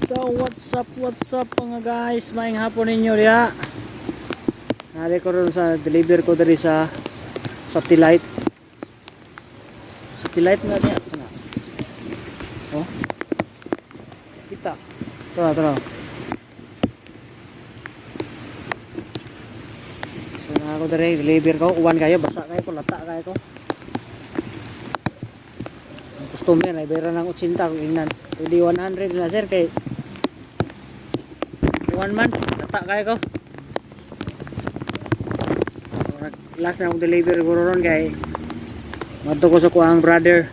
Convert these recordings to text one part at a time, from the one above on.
So what's up mga guys? Maayong hapon ninyo diha. Nari ko ron sa deliver ko diri sa satellite. Satellite nga diha. Ito na. Oh. Kita. Tara, tara. So na ako diri deliver ko, uwan kayo, basa kayo ko, lata kayo ko. Ang customer ay bayaran ng 80 kung ingnan. Pwede 100 na, sir, kay uwan man, lata kayo ko. Murag last na akong deliver siguro ron kay madto ko sa kuang brother.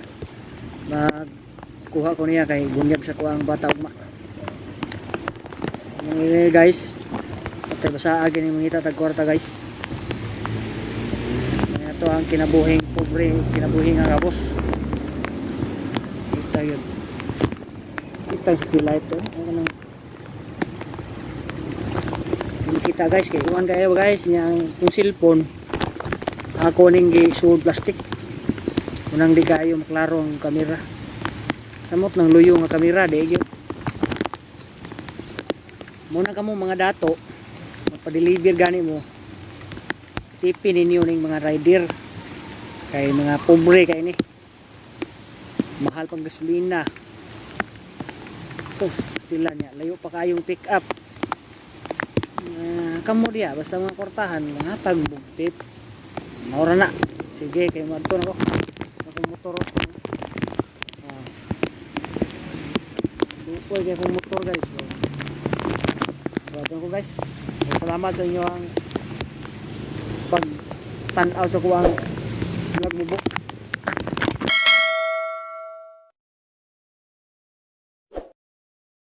Magkuha ko niya kay bunyag sa kuang bata ugma. Mga guys, patay basa agi ni mangita tag kwarta, guys. Mga to ang kinabuhing pobre, kinabuhi nga kabos. Kita yun. Kita sa light to. Ano nang hindi kita, guys, kay uwan kayo, guys, niya ang kung cellphone ako ning gi suod plastic. Unang di kayo maklaro ang kamera. Samot ng luyo nga kamera di gyud. Muna kamo mga dato magpa-deliver gani mo. Tipin ninyo ning mga rider kay mga pobre kay ni. Mahal pang gasolina. Sus, stila niya. Layo pa kayong pick up. Kamo diya, basta mga kwartahan, mga tag tip. Maura na. Sige, kay madto na ko. Akong motor. Ah. Dupoy kay akong motor, guys. So ato ko, guys. So, salamat sa inyo ang pag tan-aw sa kuang vlog mo.